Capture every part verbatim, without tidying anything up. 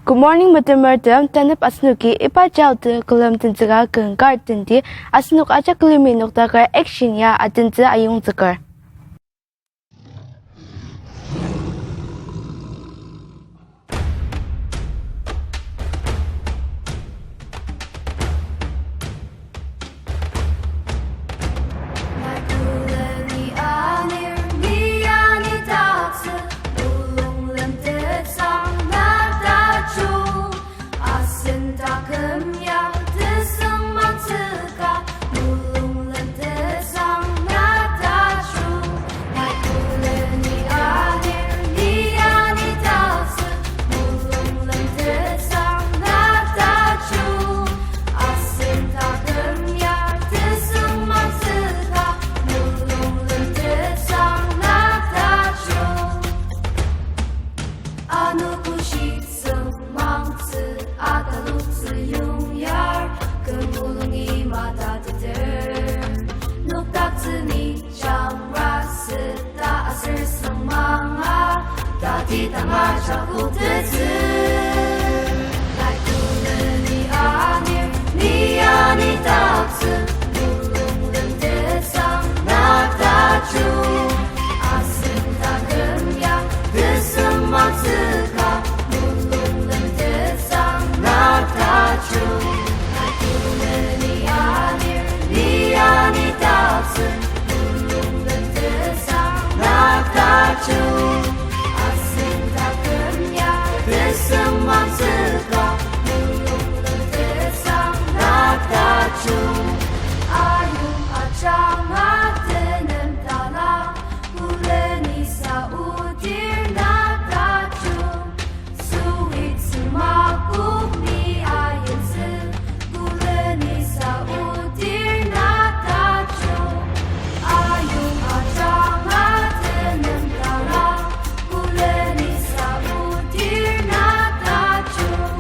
Good morning, metemertem. Tanep asenoki iba jaote külem tenzüka ken kar tendi asenok ajak külemi noktaker action ya atentsü ayongzüker. Asen taküm ya tesüngmangtsüka, mulung lentesang na tajung. Nai külemi anir, ni ya ni tatsü, mulung lentesang na tajung. Asen taküm ya tesüngmangtsüka, mulung lentesang na tajung. Anogo shi sengmangtsü ataloktsü yongyar, kü mulungi matateter. Noktaktsü ni jangra süta aser sengmanga, tatidang ajak koktettsü. Nai külemi anir, ni ya ni tatsü, mulung lentesang na tajung. Asen taküm ya tesüngmangtsüka, mulung lentesang na tajung. Nai külemi anir, ni ya ni tatsü, mulung lentesang na tajung. Asen taküm ya tesüngmangtsüka, mulung lentesang na tajung. Ayong ajanga tenem talang, kuleni sa odir na tajung. Suitsü makok ni ayimtsü, kuleni sa odir na tajung. Ayong ajanga tenem talang, kuleni sa odir na tajung.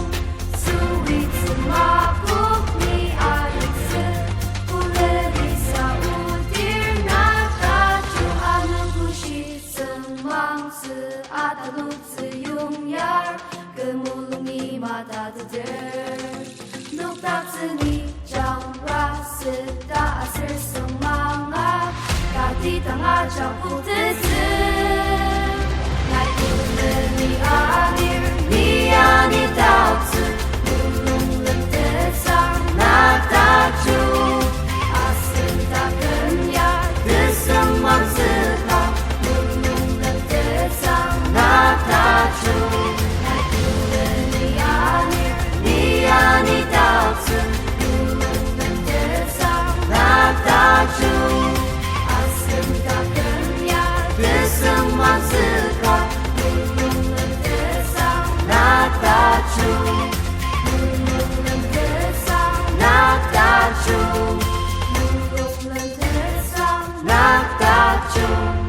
Suitsü makok ni ayimtsü, kuleni sa odir na tajung. Anogo shi sengmangtsü ataloktsü yongyar, kü mulungi matateter. Noktaktsü ni jangra süta aser sengmanga, tatidang ajak koktettsü. Nai külemi anir, ni ya ni tatsü, mulung lentesang na tajung. Asen taküm ya tesüngmangtsüka, mulung lentesang na tajung. Nai külemi anir, ni ya ni tatsü, mulung lentesang na tajung. Asen taküm ya tesüngmangtsüka, mulung lentesang na tajung. Mulung lentesang na tajung. Mulung lentesang na tajung.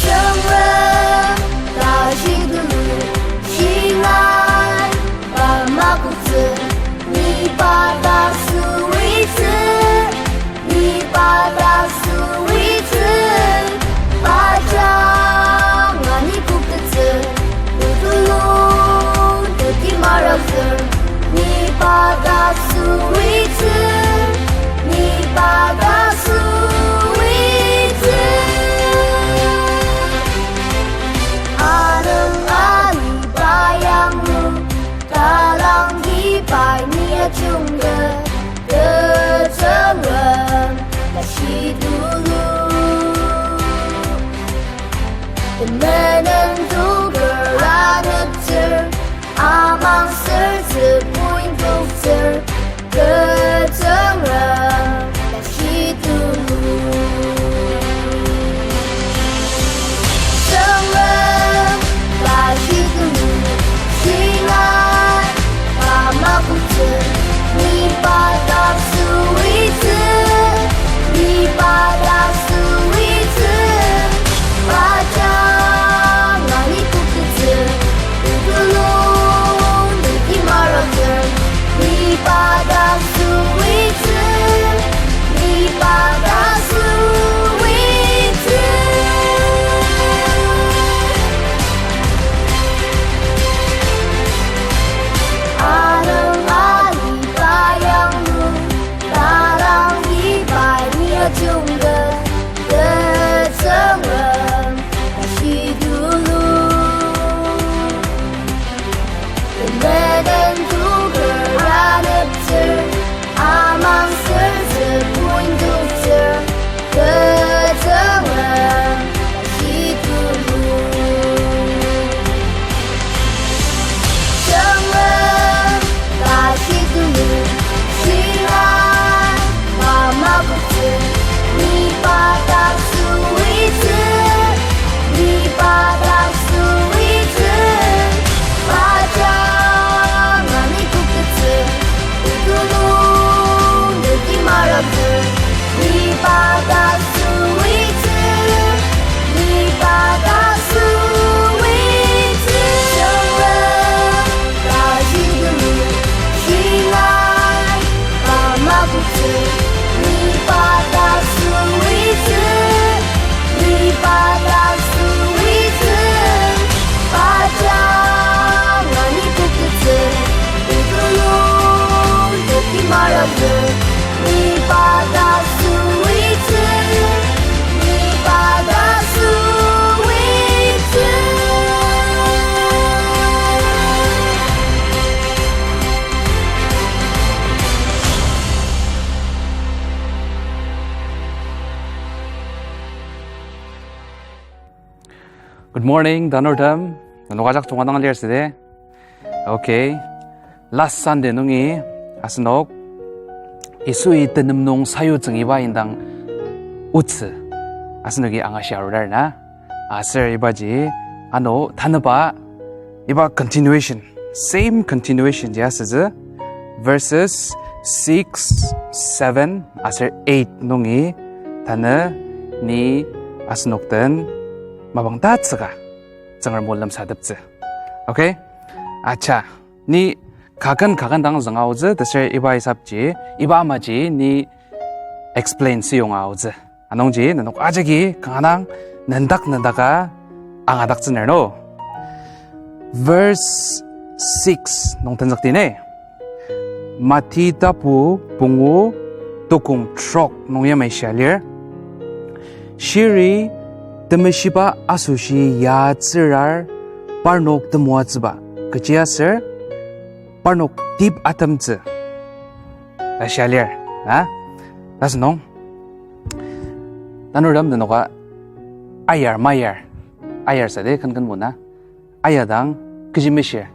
Tsüngrem tashi tulu shingai pa makoktsü, ni pa ta süitsü. Ni pa ta süitsü, pa jang ani koktettsü, lutulu teti maraksür. Ni pa ta süitsü, ni pa ta süitsü. Anung ani pa yanglu, talangki pai ni ajungke. Kü Tsüngrem tashi tulu. Temenen tuker aneptsür, amang sertsü point koktsür, kü Tsüngrem tashi tulu. Tsüngrem tashi tulu, shingai pa makoktsü, ni pa ta süitsü, ni pa Padak süitsü, ni padak süitsü, pa ja ngani koktettsü, utulung teti maraktsü, ni padak süitsü, ni padak süitsü, Tsüngrem tajidemi, shingai pa makotsü, ni padak süitsü, ni padak süitsü, pa ja ngani koktettsü, utulung teti maraktsü, ni padak süitsü, ni padak süitsü. Good morning, tanurtem. Nenok ajak junga dang lir süde. Okay. Last Sunday nungi asenok Yisui tenem nung sayutsüng iba indang otsü asenoki angashia arudar na. Aser ibaji ano tanüba iba continuation, same continuation ji asütsü, verses six, seven aser eight nungi tanü ni asenok den mapang tatsüka Tsüngrem o lemsateptsü. Okay? Acha, ni kaken kaken dang zünga aotsü, taser iba isapji, iba amaji ni explain siyonga aotsü. Anungji nenok ajaki kanga dang nendak nendaka angadaktsüner no. Verse six nung tenzükti ne. Mati tapu pungu tukong trok nung yamai shia lir. Shiri temeshiba asoshi yatsürar parnok temoatsüba. Kechiaser parnok tip atemtsü ta shia lir, na? Tasünung, tanurtem nenoka ayar mayar, ayar sa de ken ken mona, ayadang kechi meshir,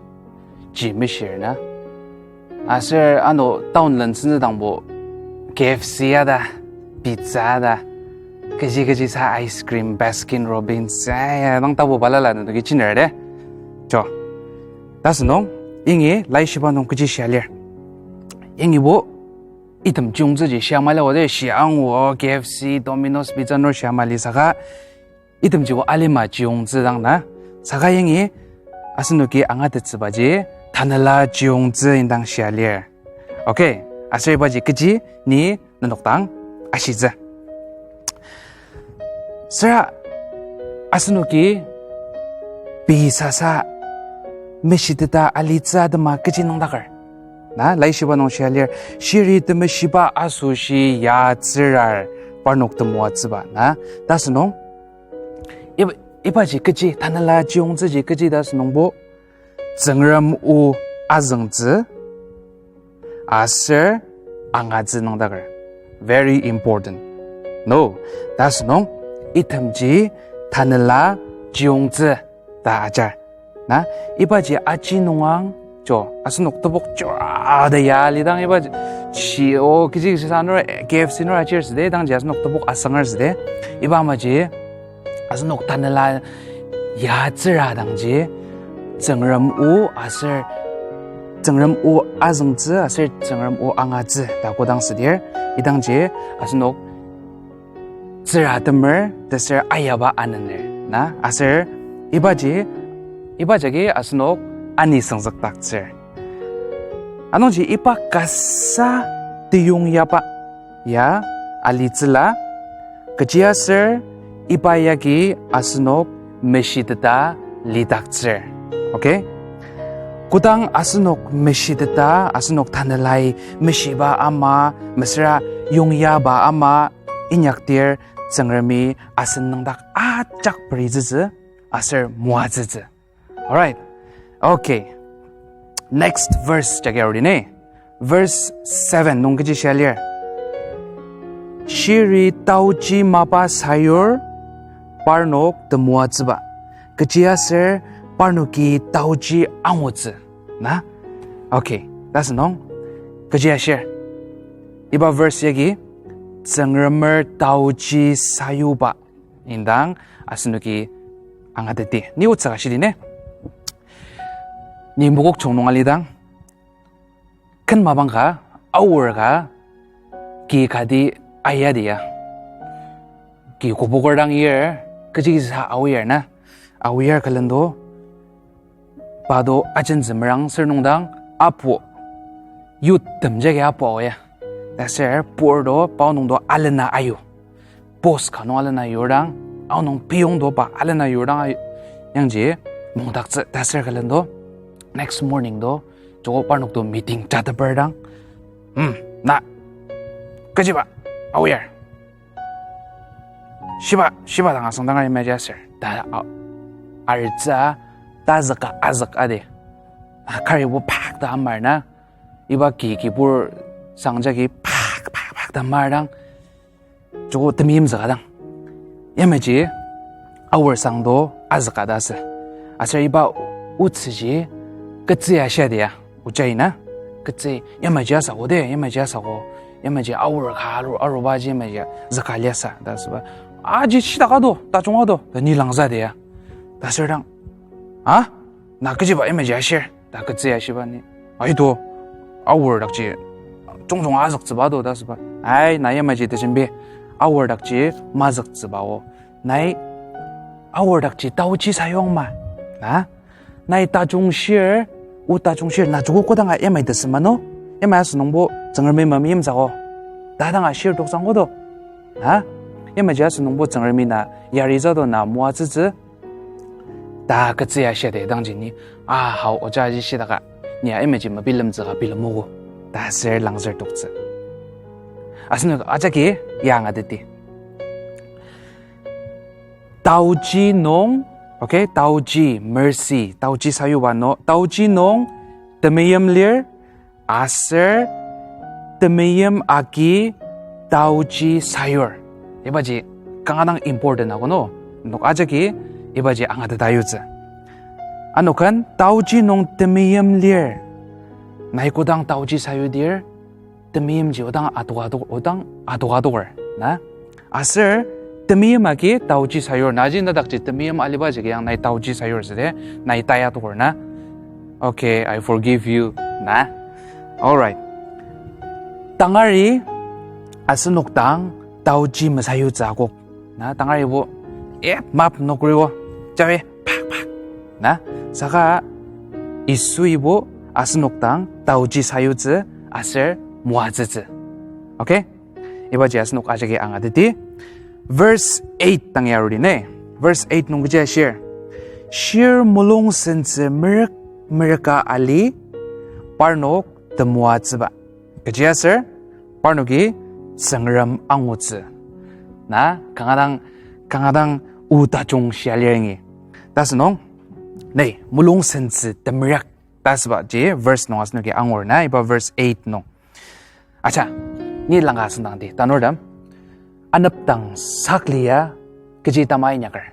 ji meshir na. Aser ano town len senzüdangbo K F C ya ta, pizza ya ta, kechi kechi sa ice cream, Baskin Robbins, ya, ya, dang tapu balala nenoki chiner de. Jo. Tasünung, yangi laishiba nung kechi shia lir. Yangibo, item chiyungtsüji shia mali ode, shia angu, K F C, Domino's, pizza nung shia mali saka, itemjibo alima chiyungtsü dang na. Saka yangi, asenoki angatettsübaji, tanela chiyungtsü indang shia lir. Okay, aser ibaji kechi ni nenok dang ashitsü. Süra asenoki pei sasa meshiteta alitsü atema kechi nüngdaker. Na, laishiba nung shia lir, shiri temeshiba asoshi yatsürar parnok temoatsüba. Na, tasünung, ib-, ibaji kechi, tanela chiyungtsüji kechi tasünungbo, Tsüngrem o azüngtsü, aser angatsü nüngdaker. Very important. No, tasünung, itemji tanela chiyungtsü ta ajar. Na, ibaji aji nungang, jo, asenok tebok jo, ada ya lidang ibaji, shi, o, kechi kechi sa nura, K F C nura achir süde, dangji asenok tebok asanger süde. Iba amaji, asenok tanela yatsüra dangji, Tsüngrem o aser, Tsüngrem o azüngtsü aser Tsüngrem o angatsü ta kodang südir, idangji asenok tsüra temer, taser ayaba anener, na, aser ibaji, iba jagi asenok ani süngzükdaktsür. Anungji iba kasa teyong yaba ya alitsüla, kechiaser iba yagi asenok meshiteta lidaktsür. Okay? Kodang asenok meshiteta, asenok tanelai meshiba ama, mesüra yongyaba ama inyakdir, Tsüngremi asen nüngdak ajak peritsütsü aser moatsütsü. Alright. Okay. Next verse jagi arudine. Verse seven nung kechi shia lir. Shiri taochi mapa sayur parnok temoatsüba. Kechiaser parnoki taochi angutsü. Na? Okay. Tasünung. Kechi ashir. Iba verse yagi Tsüngremer taoji sayuba indang asenoki angateti. Ni otsü ka shidi ne? Ni mokokchung nung alidang, ken mapang ka, aor ka, ki kati ayadi ya. Ki küboker dang yir, kechi kisa aoyar na. Aoyar külendo, pa do ajentsü merang ser nungdang apu, yutem jagi apu aoa. Taser pur do, pa nung do alena ayu. Post ka nung alena yurdang, aonung piyong do pa alena yurdang ayu. Yangji mungdaktsü taser külendo. Next morning do, joko parnok do meeting jateper dang, Hmm, na, kechiba, aoyar. Shiba, shiba dang asüngdang ari maji aser. Ta, a, artsü, tazüka azük adi. A, karibo pak ta amar na. Iba ki, kibur sang jagi pak, pak, pak ta amar dang. Joko temeim züka dang. Yamaji aor sang do azüka ta asü. Aser iba otsüji ketsü ya shia dia. Ojai na, ketsü, yamaji asako de, yamaji asako. Yamaji aor ka aru, arubaji yamaji züka liasa ta asüba. Aji shitaka do, tajunga do, ta ni langza dia. Ta asür dang, a, na kechiba yamaji ashir. Ta ketsü ya shiba ni, aido, aor dakji, jungjung azüktsüba do ta asüba. Ai, na yamaji tejembi, aor dakji mazüktsüba o. Nai aor dakji taoji sayuang ma. Na? Nai tajung shir, o tajung shir, na joko kodanga yamai tesü mano? Yamai asünungbo Tsüngremi memeim züko. Ta danga shir toksang kodo. Na? Yamaji asünungbo Tsüngremi na yaritsü do na moatsütsü. Ta ketsü ya shia de dangji ni, a, hao oja ji shitaka, ni ya yamaji mebilemtsü ka bilemogo. Ta asür langzür toktsü. Asenok ajaki ya angateti. Taoji nung, okay, taoji, mercy, taoji sayuba no, taoji nung temeim lir, aser temeim agi taoji sayur. Ibaji kanga dang important ako no. Nok ajaki ibaji angateta yutsü. Anokan taoji nung temeim lir. Nai kodang taoji sayudir, temeimji odang adoka do-, odang adoka adoker, na? Aser temeim agi taoji sayur, naji nadakji temeim aliba jagi yang nai taoji sayur süde, nai taya adoker na. Okay, I forgive you, na. Alright. Tangari asenok dang taoji mesayutsü akok. Na, tangaribo, eh, map nokribo, jawe, pak, pak. Na, saka Yisuibo asenok dang taoji sayutsü aser moatsütsü. Okay? Ibaji asenok ajaki angateti. Verse eight dang yarudi ne. Verse eight nung kechi ashir. Shir mulung sentsü merük merüka ali parnok temoatsüba. Kechi aser, parnoki Tsüngrem angutsü. Na, kanga dang, kanga dang o tajung shia lir ngi. Ta asünung, ne, mulung sentsü temerük ta asübaji verse nung asenoki angur na, iba verse eight nung. Acha, ni langka asüngdangdi, tanurtem. Anepdang saklia kechi tama inyaker.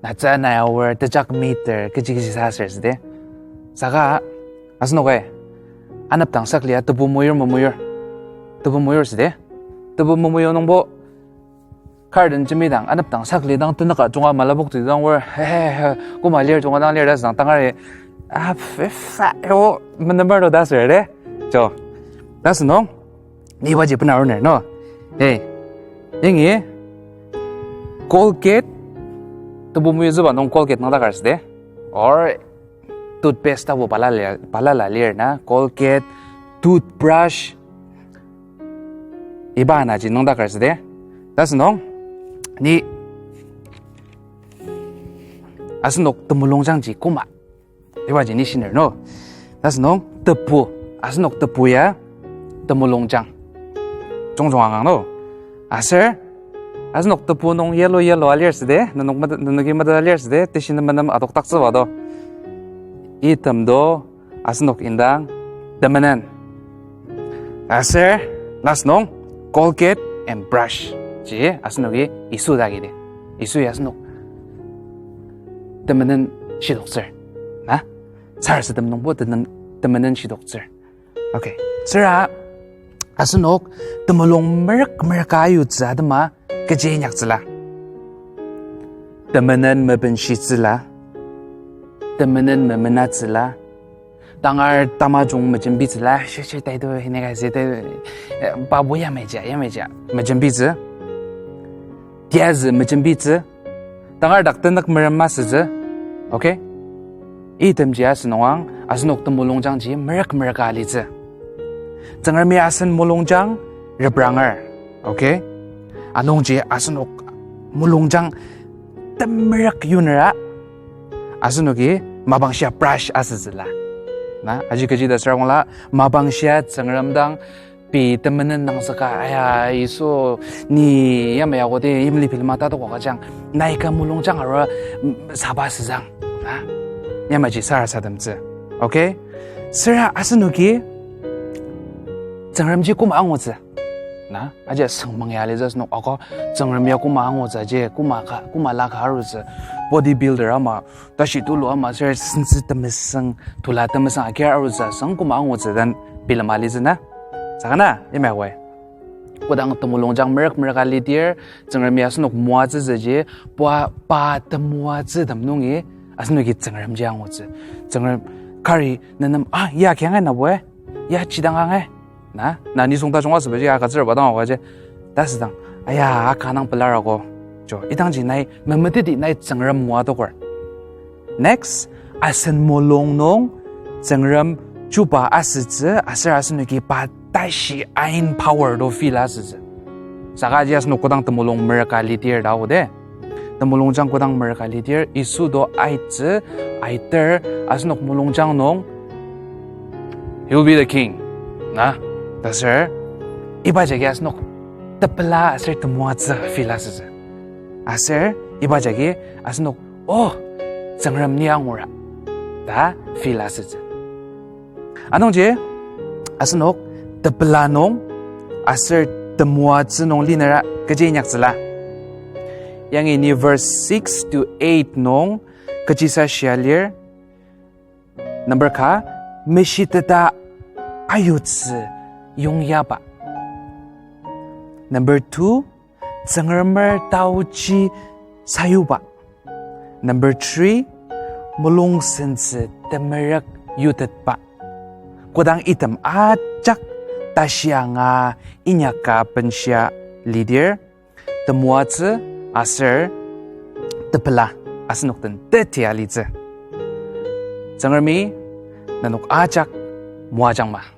Natsü nai aor tejak meter kechi kechi sa aser süde. Saka asenoki anepdang saklia tebu moyur memoyur. Tebu moyur süde. Tebu memoyur nungbo kar den jemidang anepdang sakli dang tenüka junga malabok ti dang or, he, he, he, koma lir junga dang lir ta asüdang tangari, a, fe, fa, yo, menemer to ta aser de. Jo. Ta asünung. Ni ibaji bena aruner, no? Hey. Yangi Colgate, tebu moyutsüba nung Colgate nüngdakar süde. Or toothpaste tabo balala, balala lir na. Colgate, toothbrush. Iba anaji nüngdakar süde. Ta asünung, ni asenok temulungjangji koma. Ibaji ni shiner, no? Ta asünung tebu, asenok tebu ya temulungjang. Jungjung angang, no? Aser, asenok tebu nung yellow yellow alir süde, nenok mada, nenoki mada alir süde, teshi nem menem adokdaktsüba do. Item do, asenok indang temenen. Aser, last nung, Colgate and brush. Ji, asenoki Yisu dagi de. Yisu ya asenok temenen shidoktsür. Na? Sarasadem nungbo tenen-, temenen shidoktsür. Okay. Süra, Asenok temulung merük merüka ayutsü atema kechi inyaktsüla. Temenen mebenshitsüla. Temenen memenatsüla. Tangar tamajung mejembitsüla, shi, shi, tai to, hini ka, si, tai, eh, babu ya meja, ya meja, mejembitsü. Tiazü mejembitsü. Tangar dak tenük merem masütsü. Okay? Itemji asenok ang, asenok temulungjangji merük merüka alitsü. Tsüngremi asen mulungjang repranger. Okay? Anungji asenok mulungjang temerük yunera, asenoki mapangshia brush asütsüla. Na, aji kechi ta süra kongla, mapangshia Tsüngrem dang pei temenen nangzüka, aya, Yisu, ni yamai ya kodi yimli bilema tatok ka jang, nai ka mulungjang arua, mm, saba sütsüang. Na, yamaji sarasademtsü. Okay? Süra asenoki Tsüngremji koma angutsü. Na, aji süngmang ya alitsü asenok, ako, Tsüngrem ya koma angutsü, aji koma ka, koma la ka arutsü, bodybuilder ama, tashi tulu ama, ser sentsü temesüng, tula temesüng, akir arutsü, süng koma angutsü, den bilema alitsü na. Saka na, yamai ya koi. Kodang temulungjang merük merüka lidir, Tsüngremi asenok moatsütsüji, pa, pa temoatsütem nungi, asenoki Tsüngremji angutsü. Tsüngrem kari nenem, ah, ya kiangai na boe, ya chidang angai. Na, na nisung tajung asübaji akatsür ba dang aoaji. Ta südang, aya, aka nang pelar ako. Jo, idangji nai, memeteti nai Tsüngrem moa adoker. Next, asen mulung nung Tsüngrem chuba asütsü, aser asenoki pa tashi ain power to feel asütsü. Saka aji asenok kodang temulung merüka lidir ta o de. Temulungjang kodang merüka lidir, Yisu to aitsü, aiter, asenok mulungjang nung, He will be the king. Na, taser, iba jagi asenok tepela aser temoatsü feel asütsü. Aser, iba jagi asenok, oh, Tsüngrem ni angura ta feel asütsü. Anungji, asenok tepela nung aser temoatsü nung linera kechi inyaktsüla. Yangi ni verse six to eight nung kechisa shia lir. Number ka, meshiteta ayutsü yongyaba. Number two, Tsüngremer taochi sayuba. Number three, mulung sentsü temerük yutetba. Kodang item ajak tashi anga inyaka benshia lidir, temoatsü aser tepela asenok den teti alitsü. Tsüngremi nenok ajak moajangma.